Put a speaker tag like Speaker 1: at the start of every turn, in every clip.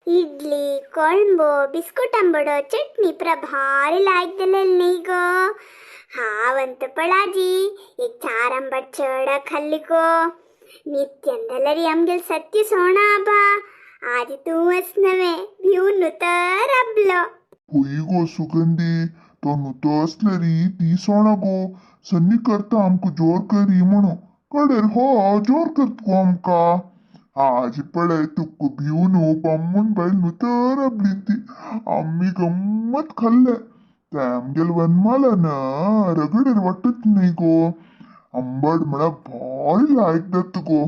Speaker 1: Idli कोळंबो biscuit आंबडो चटणी पुरा भारी लायक दिलेली न्ही गो. हांव पळाजी एक चार आंबट चड खाल्ली गो. नित्यान जाल्यार आमगेल सत्य सोणा आबा. आजी तूं नव्हे भिवन तर राबलो.
Speaker 2: होय गो सुगंधी, तो नुतो असलेरी ती सोणा गो. सन्नी करता आमकां जोर करी म्हणून कडेर हो जोर करता गो आमकां. आजी पळय तुका भिवन बामण बायल नुतो राबली ती. आमी गम्मत खाल्ले. ते आमगेल वनमाला ना रगडेर वाटत न्ही गो. आंबट म्हळ्यार भारी लायक जाता गो.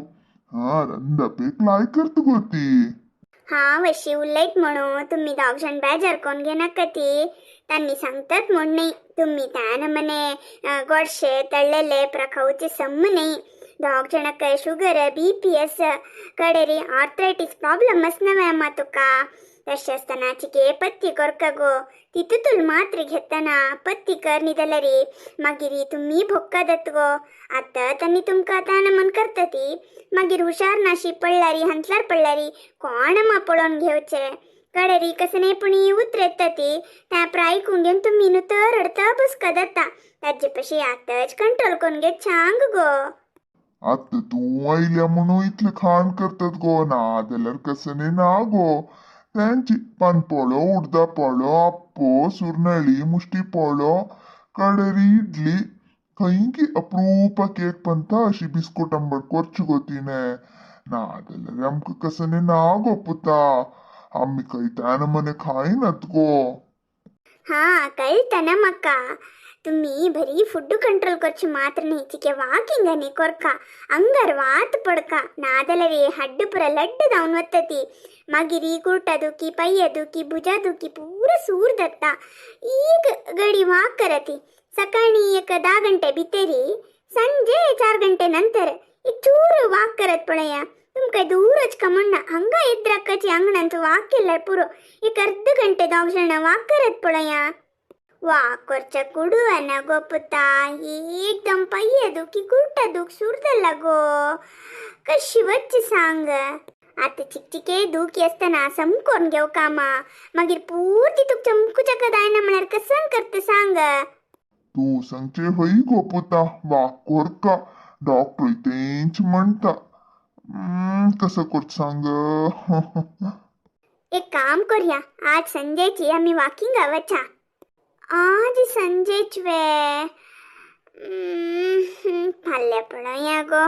Speaker 2: हा रंदापेक लायक करता गो ती.
Speaker 1: हांव अशी उलयत म्हणून तुम्ही दोग जाण बेजार कोण घेनाका ती. तांणी सांगतात म्हूण न्ही तुम्ही त्या मने गोडशे तळ्ळेले पुरा खावचे सम न्ही. दोग जाणाक शुगर बीपी आसा, कडेरी आर्थरायटीस प्रॉब्लम आस नव्हे अम्मा तुका. तशें आसतना चिके पत्ती कोरका गो. तितूल मात्र घेतना पत्ती कर न्ही जाल्यार मागीर तुमी भोक्का जात गो. आतां तांणी तुमकां आतां नमन करता ती. मागीर हुशार नाशी पडल्यारी हांतलार पडल्यारी कोण मा पळोवन घेवचे. कडेरी कसं पुणी उतरेता ती त्या आयकून घेवन तुमी न्हू तर रडता बसका जाता. ताजे पशी आतांच कंट्रोल करून घे छांग गो.
Speaker 2: आतां तूं आयल्या म्हणून इतलें खाण करतात गो, ना जाल्यार कसं ना गो. तेंची पानपोळो उडदा पोळो आप्पो सुरनळी मुष्टी पोळो कडेरी इडली खंय अप्रुपाक एक पंता अशी बिस्कुट आंबट करची गो तिणें. ना जाल्यार आमकां कसं ना गो पुता. आमी खंय त्यान मने खायनात गो.
Speaker 1: हा कळटा ना म्हाका. तुम्ही बरी फुड कंट्रोल करची मात्र न्ही, चिके वाकिंग आनी कोरका अंगार वात पडका. नाजाल्यार हड्ड पुरा लड्ड जावन वता ती. मागीर कुर्टा दुखी पांया दुखी भुजा दुखी पुरा सूर जाता. एक गडी वाक करती सकाळी एक 10 घंटे भितरी, संजे 4 घंटे नंतर एक चूर वाक करत पळया. तुमकां दूर वचका म्हणना हांगा येद्राकाची अंगणांत वाक केल्यार पुरो. एक अर्द घंटे दोग जाणां वाक करत पळया. वाक करच्या कुडू गो पुता. एकदम पांया दुखी कुर्टा दूख सूर जाला गो. कशी वच्ची सांग. आतां चिकचिके दुखी आसतना समकोन घेव कामा. मागीर पुर्ती तुका चमकूच्याक जायना म्हळ्यार कसं करता सांग.
Speaker 2: तूं सांगचे हय गो पुता, वाक कोरका डॉक्टर तेंच म्हणटा. कसं करता सांग.
Speaker 1: एक काम करूया, आज संजेची आमी वॉकिंगा वचा. आज संजेच वे फाल्यां पळोवया गो.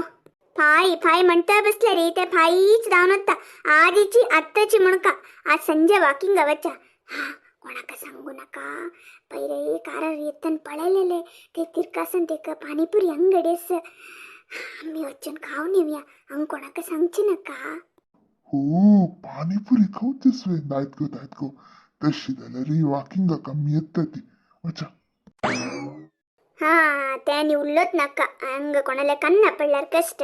Speaker 1: फाय फाय म्हणटा बसले रे ते फायच जावन वता. आजीची आत्ताची म्हणका आज संजे वॉकिंगा वचा. हा कोणाक सांगू नाका. पयरे कारार येतन पळयलेले ते तिरकासन तेका पाणीपुरी अंगडी आसा. आमी वचून खावन येवया. हांव कोणाक सांगचे नाका.
Speaker 2: हो पाणीपुरी खावचेच वे. दायत गो दायत गो. तशी जाल्यार वॉकिंगाक आमी येता ती. वचा.
Speaker 1: हा त्यानी उल्लोत नाका. हंग कोणाला कन्ना पडल्यार कष्ट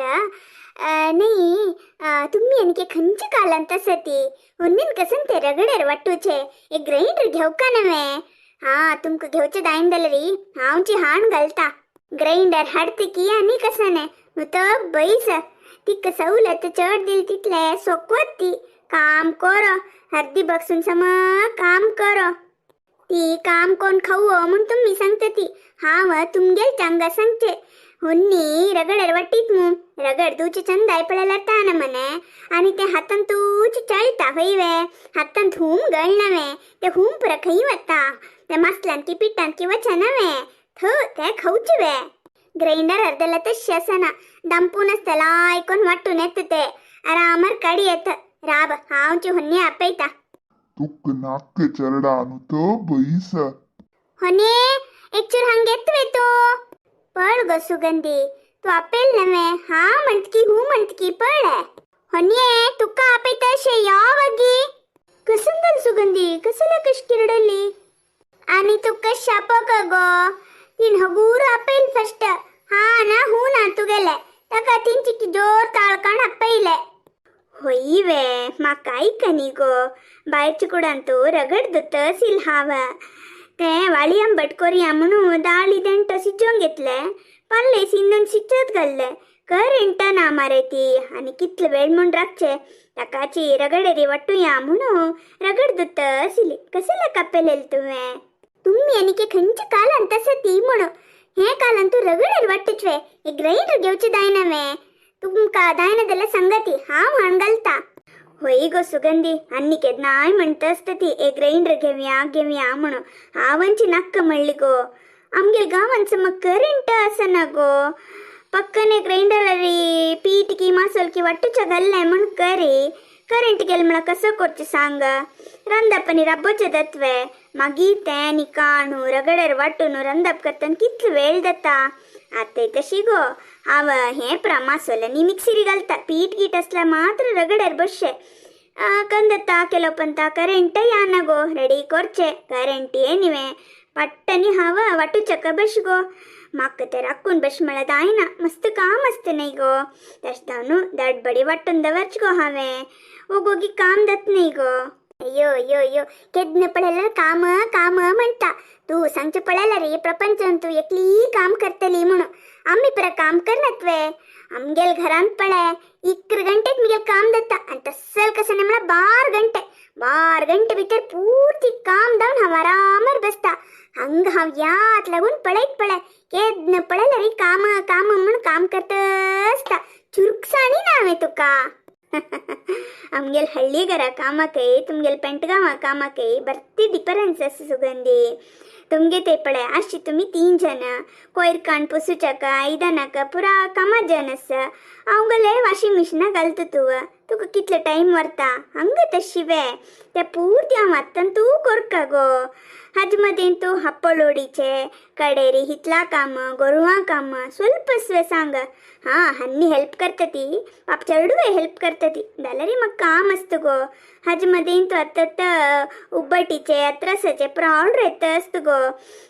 Speaker 1: नाही. तुम्ही आणखी खंयचे कालांत आसा ती हुन्नीन कसन ते रगड्यार वाटूचे एक ग्राइंडर घेवका नव्हे. हा तुमकां घेवचे जायन जाल्यार हांवची हाण घालता. ग्राइंडर हाडते की आनी कसने न्हू बैस तिका सवलत चड दिल तितले सोकवत ती. काम करो हर्दी बसून सम काम करो. ती काम कोण खाऊ म्हूण तुम्ही सांगता ती. हांव तुमगेल चांगा सांगचे हुन्नी रगड्यार वाटीत मू. रगड दुचे चंदाय पळयल्यार ताना मने आनी ते हातान तूच चळटा हय वे. हातान हूम गळना वे. ते हूम पुरा खंय वता. ते मसल्यान की पिठान की वचना वे. थ ते खावचे वे. ग्राइंडर अर्दला तशें आसना. दंपून आसता लायकून वांटून येता ते आरामार काडी येता. राब हांवची हुन्नी आपयता.
Speaker 2: तुका नाक्क चेरडा न्हू तो बैस.
Speaker 1: होने एक चूर हांग येत वे तूं. पळ गो सुगंधी, तूं आपयल नव्हे. हा म्हणटकी हू म्हणटकी पळ. होनये तुका आपयता अशें यो वगी. कसं गल सुगंधी कसला कश किरडली आणि तू कशा पक गो. तीन हगूर आपयल फस्ट. हा ना हू ना तुगेले ताका तीन चिकी जोर ताळकाण आपयले. होय वे म्हाका आयकनी गो. भायरचे कुडांत रगड दुत सील हांव ते वाळी आंबट कोरया म्हणून दाळी देंट शिजोवंक घेतले. पाल्ले शिंदून शिजत घाल्ले. करंट ना मारे ती आनी कितले वेळ म्हूण राखचे. ताकाची रगडेरी वाटुया म्हणून रगड दुत्त आशिल्ली. कसला कापेलेल तुवें? तुम्ही आनी खंयच्या कालान तसं ती म्हणून हे कालान तूं रगडेर वाटुचवे. हे ग्रायंडर घेवचे जायना वे? तुमकां जायना जाल्यार सांगाती, हांव हाण घालता. होय गो सुगंधी, आनी केन्नाय म्हणटा आसता ती एक ग्रायंडर घेवया घेवया म्हणून. हांवांची नाक्क म्हणली गो. आमगे गांवान समज करंट आसना गो. पक्कने ग्रायंडर पीठ की मासोलकी वाटूच्या घाल्लें म्हण करी करंट गेल म्हळ्यार कसो करचें सांग? रांदप आनी राबोचें जातवे. मागीर तें आनी काणू रगड्यार वांटून रांदप करतना कितलो वेळ जाता. आतां तशी गो हांव हें पुरा मासोल आनी मिक्सरी घालता. पीठ गीट आसल्यार मात्र रगड्यार बसचें. कंदता केलो पंता करंटय येना गो. रेडी करचें करंट येनिवे पट्टनी हांव वाटूचक बस गो. म्हाका तें राखून बस म्हळ्यार जायना, मस्त काम आसता न्ही गो. तशें जावन दडबडी वांटून दवरच गो हांवें. ओगोगी काम जाता न्ही गो. अय्यो अय्यो अय्यो, केन्ना पळयल्यार काम काम म्हणटा तूं. सांगचें पळयल्यार रे प्रपंचान तूं एकली काम करतली म्हणून. आमी पुरा काम करनात वे? आमगेल घरांत पळय 11 गंटेक मिगेल काम जाता आनी तस्सल कसं न्ही म्हळ्यार 12 गंटे. 12 गंटे भितर पूर्ती काम जावन हांव आरामार बसता. हांगा हांव याद लागून पळयत पळय केन्ना पळयल्यार काम काम म्हूण काम करता आसता. चुरकसाणी ना हांवें तुका. आमगेल हಳ್ಳಿಗರ कामाकय तुमगेल पेंटगांवा कामाकय भरती डिफरन्स आसा सुगंधी. तुमगे ते पळय आशी तुमी 3 जण कोयर काण पुसूच्याक आयदनाक पुरा कामा जण आसा. हांव गेले वॉशिंग मशिना घालता. तूं तुका कितलो टायम व्हरता? हांगा तशी वे ते पूर्ती हांव आत्तां तूं करका गो. हाजे मदीं तूं हप्पलोडीचे कडेरी हितला काम गोरवां काम स्वल्प सांग. हां हन्नी हेल्प करता ती पाप चेडूय हेल्प करता ती जाल्यार म्हाका काम आसता गो. हाजे मदीं तूं आतां उब्बटीचे अत्रसाचे पुरा ऑर्डर येता आसता गो.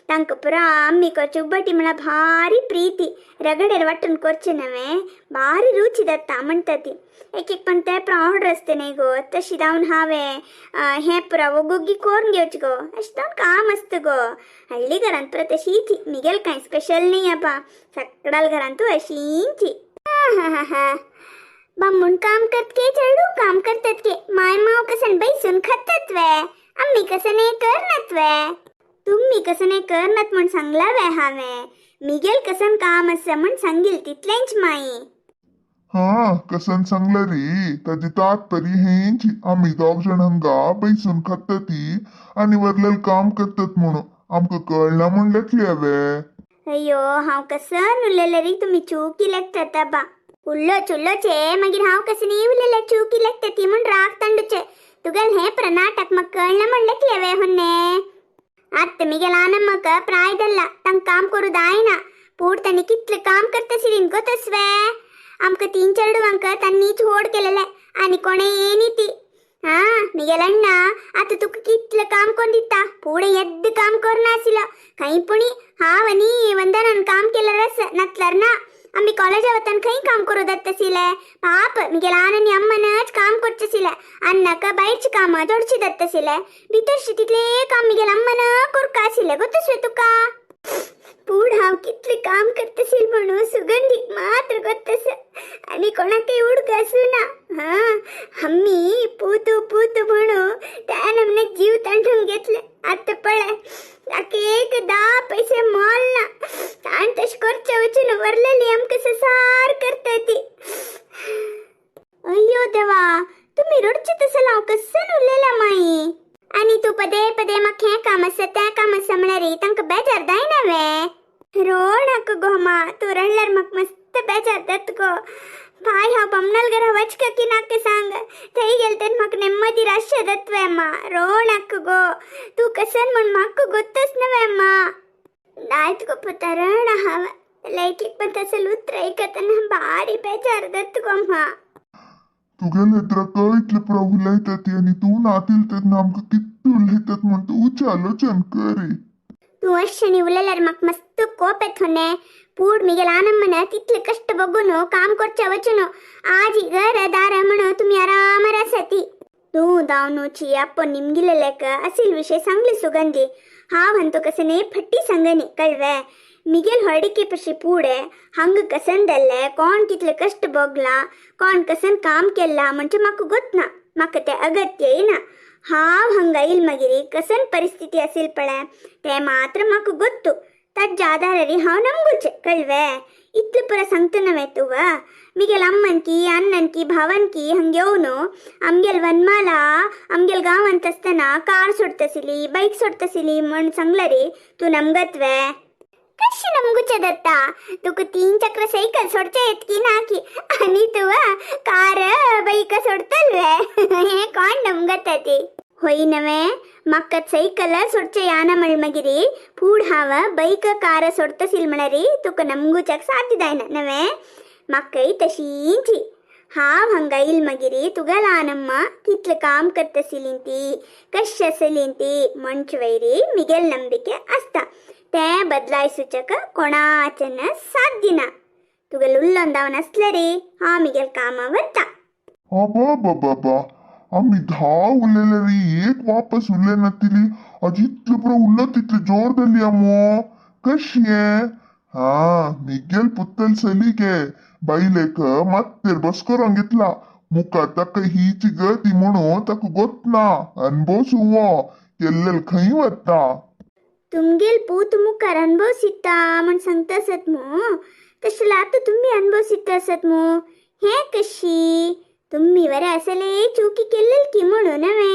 Speaker 1: तांकां पुरा आमी करचे उब्बटी म्हळ्यार भारी प्रीती. रगड्यार वांटून करचें नवें भारी रुची जाता म्हणटा ती. एक एक पण ते पुरा ऑर्डर आसता न्ही गो. तशी जावन हांवें हें पुरा ओगोगी करून घेवचें गो. अशें जावन काम आसता गो. हळ्ळी घरांत पुरा तशीच. मिगेल कांय स्पेशल न्ही आपा, सगळ्या घरांत तूं अशींची. हा हा हा, बामूण काम करत के चेडू काम करतात के माय माव कसन बैसून खातात वे? आम्ही कसं नाही करनात वे? तुम्ही कसं नाही करनात म्हण सांगला वे हांवें? मिगेल कसन काम आसा म्हण सांगील तितलेंच माई.
Speaker 2: हा कसन सांगला रे, ताजी तात्पर्य हेंची आम्ही दोग जण हांगा बैसून खातात ती आणि वरलेल काम करतात म्हणून. आमकां कळना म्हण लेखले वे?
Speaker 1: अय्यो, हांव कसन उलयलें रे तुमी चुकी लेखतात बा. उल्लोच उल्लोचे मागीर हांव कसं न्ही उलयलें चुकी लेखता ती म्हण राग तांडूचे. तुगेल हें पुरा नाटक म्हाका कळना म्हण लेखले वे होन्ने? आत्त मिगेल आनम्मक प्रायदल्ला तांकां काम करूं जायना. पूण तांणी कितलें काम करता सिरीन गोतस वे? आमकां 3 चेडवांक तांणी होड केलेलें आनी कोणें येनी ती. हा मिगेल अण्णा आतां तुका कितलें काम करून दिता, फुडें येद्द काम करनाशिल्लो. खंय पुणी हांव आनी वंदनान काम केल्यार आसा, नातल्यार ना. आमी कॉलेजा वतान खंय काम करूं जाता आशिल्लें? पाप मिगेल आनी अम्मानच काम करचें आशिल्लें. अन्नाक भायरचीं कामां जोडचीं जाता आशिल्लें, भितरचें तितलें काम मिगेल अम्मान करपा आशिल्लें. गोतस वे तुका? पूण हांव कितलें काम करता आशिल्लें म्हणून सुगंधीक मात्र गोत्तस आनी कोणाकय उडक आसूना. हा आमी पूतू पूतू म्हणून त्यान आमने जीव तांडून घेतले. आतां पळय ताका एक 10 पैसे मोल ना. ताण तशें करचें वचून वरलेली आमकां संसार करता ती. अय्यो देवा, तुमी रडचे तसं हांव कसन उलयलां माई? आनी तूं पदे पदे म्हाका हें काम आसा तें काम आसा म्हळ्यार तांकां बेजार जायना वे? रोड नाका गो मा, तूं रडल्यार म्हाका मस्त बेजार जाता गो. बाय, हांव बमनाल घरा वचका की नाका सांग? थंय गेले तेन्ना म्हाका नेम्मदी रातशें जातवे मा. रोड नाका गो, तूं कसन म्हण म्हाका गोत्तच नव्हे मा. आयत गो पुता, रड हांव लायकीक पण तसं उतर आयकतना भारी बेजार जाता गो मा.
Speaker 2: तुगेले द्रक इतले पुरा उलयतात ती आनी तूं नातील तेन्ना आमकां कितले उलयतात म्हण तूं उच्च आलोचन करी.
Speaker 1: तूं अशें उलयल्यार म्हाका मस्त कोप येता न्हे. पूण मिगेल आनम्मन तितले कश्ट बघून काम करचे वचून आजी घर दार म्हणून तुम्ही आरामार आसाती. तूं दावनुची आप्पो निमगिले लेक असील विषय सांगली सुगंधी. हांव म्हणतो कसं न्ही फट्टी सांगनी कळवे. मिगेल हळडिके पशी पुढे हंग कसन दल्ले, कोण कितले कष्ट भोगला, कोण कसन काम केला म्हणजे म्हाका गोत ना, म्हाका ते अगत्यय ना. हांव हंगा येईल मागीर कसन परिस्थिती असेल पळे ते मात्र म्हाका गोत्तू. ताज्या आधारारी हांव नमगुचे कळवे. इतले पुरा सांगता नव्हे तुवा, मिगेल अम्मनकी अण्णनकी भावनकी हंग येवन आमगेल वनमाला आमगेल गांवांत आसतना कार सोडतसिली बाईक सोडतसिली म्हण सांगला रे, तूं नमगतवे? कशी नमगुचे दत्ता, तुका 3 चक्र सायकल सोडचे येत की ना की आनी तुवा कार बाईक सोडतलवे? हे कोण नमगता ती? होय नवे, म्हाका सायकल सोडचे याना म्हळ मागीर फूड हांव बाईक कार सोडतसील म्हळ्यार तुका नमगुच्याक साध्य जायना नवे? म्हाकाय तशींची. हांव हांगा येयल मागीर तुगा ल्हानम्मा कितलें काम करतसिली ती, कशी आसली ती म्हणचे वयरी मिगेल नंबिके आसता. तें बदलायसूचक कोणाचें साध्य ना. तुगेल उल्लोन धांवन आसलें रे हांव मिगेल कामां वता.
Speaker 2: अबा, आमी 10 उलयले रे, एक वापस उलय नातिली. आज इतले पुरो उल्लो तितले जोर धरली आमो कशी. हा मिगेल पुत्तल सली गे बायलेक मात्तेर बस करून घेतला. मुका ताका हीच गती म्हणून ताका गोत ना. अनुभव सुवो केल्लेल खंय वता.
Speaker 1: तुमगेल पूत मुखार अनुभव सिता म्हण सांगता आसत मू, तशें आतां तुमी अनुभव सिता आसत मू. हें कशी तुमी बरें आसले चुकी केल्लेल की म्हणून नवे.